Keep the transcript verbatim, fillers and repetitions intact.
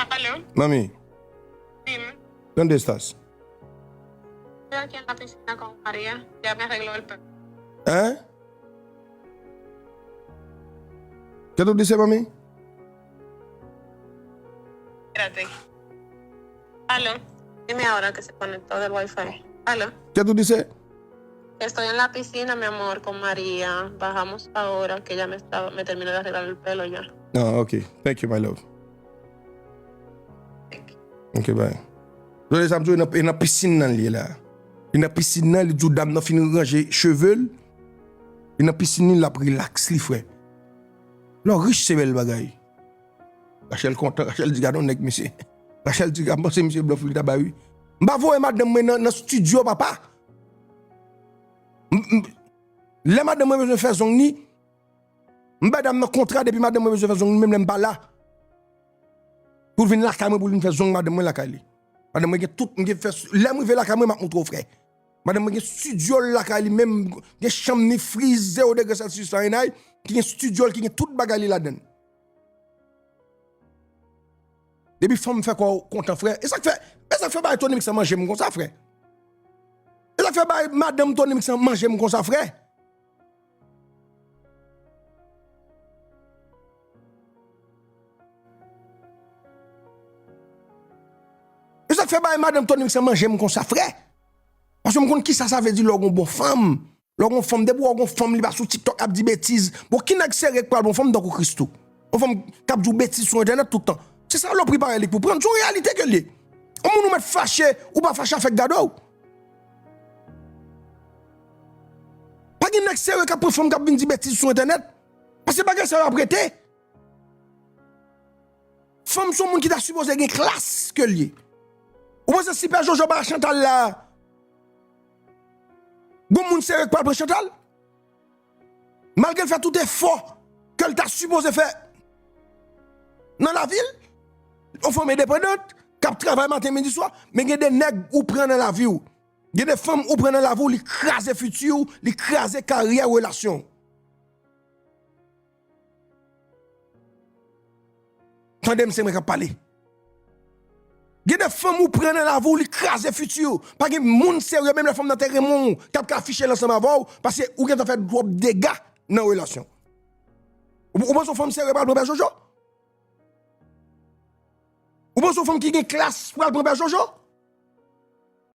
Alo. Mami. Dime. ¿Dónde estás? Estoy aquí en la piscina con María. Ya me arregló el pelo. ¿Eh? ¿Qué tú dices, mami? Espérate. Aló. Dime ahora que se conectó del wifi. Aló. ¿Qué tú dices? Estoy en la piscina, mi amor, con María. Bajamos ahora que ella me estaba, me terminó de arreglar el pelo ya. Ah, ok. Thank you, my love. Thank you. Ok, bye. Jodi sa m di w, e nan, e nan pisin nan li ye la. E nan pisin nan, li di w dam nan fin ranje cheve l. E nan pisin li, l ap rilaks li, frè. Lè w rich, se bèl bagay. Rachel kontan, Rachel di, "Gade yon nèg, mesye." Rachel di, "M panse misye blòf li ta bay, wi." M pa voye madanm mwen nan, nan estidyo, papa. M, m, lè madanm mwen bezwen fè zong li, m bay dam nan kontra depi madanm mwen bezwen fè zong li, menm lè m pa la. Pou l vin lakay mwen, pou l vin fè zong madanm mwen lakay li. Madanm mwen gen tout, m gen fè, lè m rive lakay mwen, m ap montre w, frè. Madanm mwen gen estidyo l lakay li, menm gen chanm ni friz, zewo degre Celsius Fahrenheit, ki gen estidyo l, ki gen tout bagay li ladan l. Depi fanm fè kò w kontan, frè. E sa k fè, e sa k fè bay Tony Mix lan manje m konsa, frè. E sa k fè bay madanm Tony Mix lan manje m konsa, frè. E sa k fè bay madanm Tony Mix lan manje m konsa, frè. Paske m konn kisa sa vle di lè w gon bon fanm. Lè w gon fanm, depi w wè w gon fanm, li pa sou TikTok ap di betiz. Bon, ki nèg serye k pral bon fanm tankou Christoo? Yon fanm k ap di w betiz sou entènèt tout tan. Se salopri parèy li k pou pran. Se yon reyalite ke l ye. Yon moun ou mèt fache, ou pa fache avèk gade w. Pa gen nèg serye k ap pran fanm k ap vin di betiz sou entènèt. Paske bagay sa yo ap rete. Fanm se yon moun ki ta sipoze gen klas ke l ye. Ou panse si Pè Jojo pa Chantal la, gon moun serye k pral pran Chantal? Malgre l fè tout efò ke l ta sipoze fè nan lavi l, yon fanm endepandant, k ap travay maten, midi, swa, men gen de nèg ou pran nan lavi w. Gen de fanm ou pran nan lavi w, li kraze fiti w, li kraze karyè relasyon w. Tande m, se mwen k ap pale. Gen de fanm ou pran nan lavi w, li kraze fiti w. Pa gen moun serye, menm lè fanm nan te renmen w, k ap ka afiche l ansanm avè w, paske ou gentan fè twòp dega nan relasyon. Ou, ou panse yon fanm serye pral pran Pè Jojo? Ou panse yon fanm ki gen klas pral pran Pè Jojo?